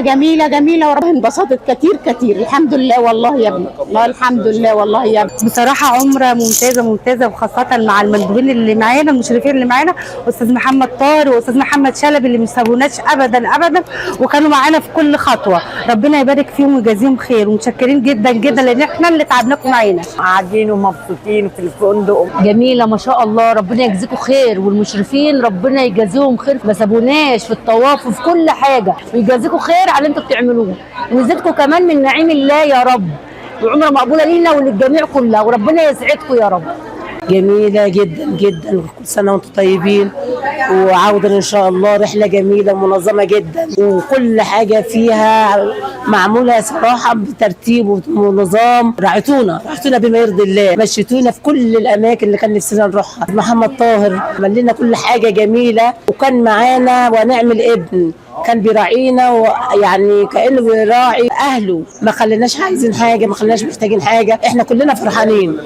جميلة جميلة جميلة، وربنا انبسطت كتير كتير، الحمد لله والله يا ابني، والله الحمد لله والله يا ابني. بصراحة عمرة ممتازة ممتازة، وخاصة مع المندوبين اللي معانا، المشرفين اللي معانا، أستاذ محمد طاهر وأستاذ محمد شلبي اللي ما سابوناش أبدا أبدا، وكانوا معانا في كل خطوة. ربنا يبارك فيهم ويجازيهم خير، ومتشكرين جدا جدا لأن احنا اللي تعبناكم معانا. قاعدين ومبسوطين في الفندق. جميلة ما شاء الله، ربنا يجزيكم خير، والمشرفين ربنا يجازيهم خير، ما سابوناش في الطواف وفي كل حاجة، ويجازيكم خير على اللي انتوا بتعملوه، ويزيدكم كمان من نعيم الله يا رب، وعمره مقبولة لينا وللجميع كلها، وربنا يسعدكم يا رب. جميلة جدا جدا، كل سنة وانتم طيبين، وعودة إن شاء الله. رحلة جميلة ومنظمة جدا، وكل حاجة فيها معمولة صراحة بترتيب ونظام. رعيتونا رعيتونا بما يرضي الله، مشيتونا في كل الأماكن اللي كان نفسنا نروحها. محمد طاهر عمل لنا كل حاجة جميلة، وكان معانا ونعمل ابن، كان بيراعينا ويعني كأنه بيراعي أهله، ما خليناش عايزين حاجة، ما خليناش محتاجين حاجة، احنا كلنا فرحانين.